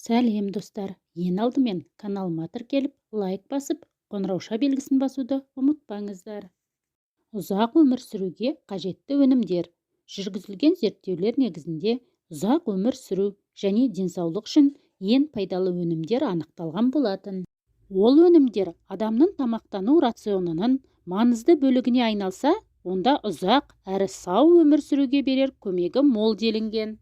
Сәлем, достар! Ең алдымен каналыма тіркеліп, лайк басып, қоңырауша белгісін басуды ұмытпаңыздар. Ұзақ өмір сүруге қажетті өнімдер. Жүргізілген зерттеулер негізінде ұзақ өмір сүру және денсаулық үшін ең пайдалы өнімдер анықталған болатын. Ол өнімдер адамның тамақтану рационының маңызды бөлігіне айналса, онда ұзақ әрі сау өмір сүруге берер көмегі мол делінген.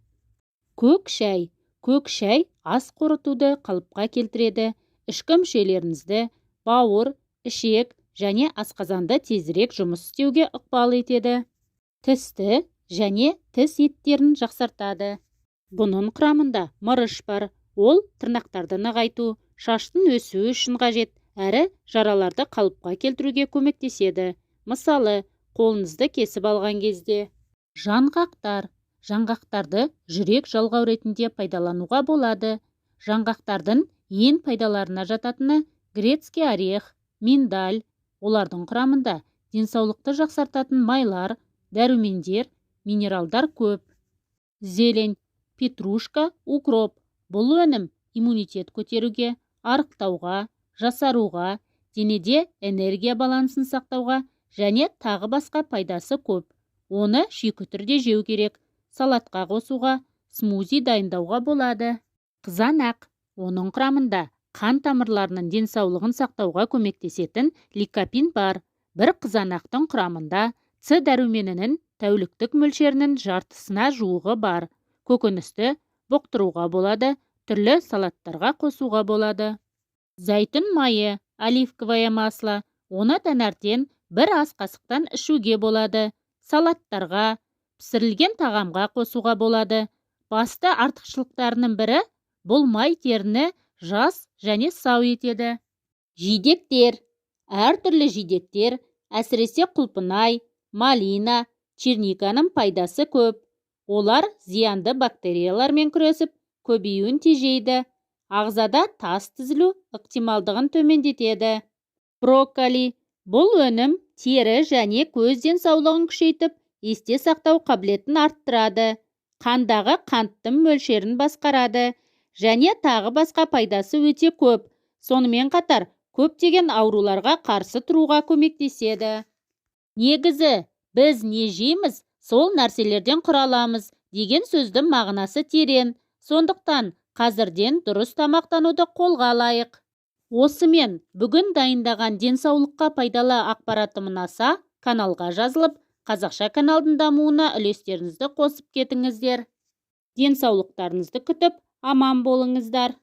Көк шай. Көк шай ас қорытуды қалыпқа келтіреді, ішкі мүшелеріңізді, бауыр, ішек және асқазанды тезірек жұмыс істеуге ықпал етеді. Тісті және тіс еттерін жақсартады. Бұның құрамында мырыш бар. Ол тырнақтарды нығайту, шаштың өсуі үшін қажет, әрі жараларды қалыпқа келтіруге көмектеседі. Мысалы, қолыңызды кесіп алған кезде. Жаңғақтар. Жаңғақтарды жүрек жалғау ретінде пайдалануға болады. Жаңғақтардың ең пайдаларына жататыны грецкий орех, миндаль. Олардың құрамында денсаулықты жақсартатын майлар, дәрумендер, минералдар көп. Зелень, петрушка, укроп. Бұл өнім иммунитет көтеруге, арықтауға, жасаруға, денеде энергия балансын сақтауға және тағы басқа пайдасы көп. Оны шикі түрде жеу керек. Салатқа қосуға, смузи дайындауға болады. Қызанақ. Оның құрамында қан тамырларының денсаулығын сақтауға көмектесетін ликопин бар. Бір қызанақтың құрамында С дәруменінің тәуліктік мөлшерінің жартысына жуығы бар. Көкөністі бұқтыруға болады, түрлі салаттарға қосуға болады. Зәйтүн майы, оливковое масло. Оны таңертең бір ас қасықтан ішуге болады. Салаттарға, пісірілген тағамға қосуға болады. Басты артықшылықтарының бірі: бұл май теріні жас және сау етеді. Жидектер. Әртүрлі жидектер, әсіресе құлпынай, малина, черниканың пайдасы көп. Олар зиянды бактериялармен күресіп, көбеюін тежейді, ағзада тас түзілу ықтималдығын төмендетеді. Брокколи. Бұл өнім тері және көз денсаулығын күшейтіп, есте сақтау қабілетін арттырады, қандағы қанттың мөлшерін басқарады және тағы басқа пайдасы өте көп. Сонымен қатар көптеген ауруларға қарсы тұруға көмектеседі. Негізі, «Біз не жейміз, сол нәрселерден құраламыз» деген сөздің мағынасы терең. Сондықтан қазірден дұрыс тамақтануды қолға алайық. Осымен бүгін дайындаған денсаулыққа пайдалы ақпаратым ұнаса, каналға жазылып, қазақша каналдың дамуына үлестеріңізді қосып кетіңіздер. Денсаулықтарыңызды күтіп, аман болыңыздар.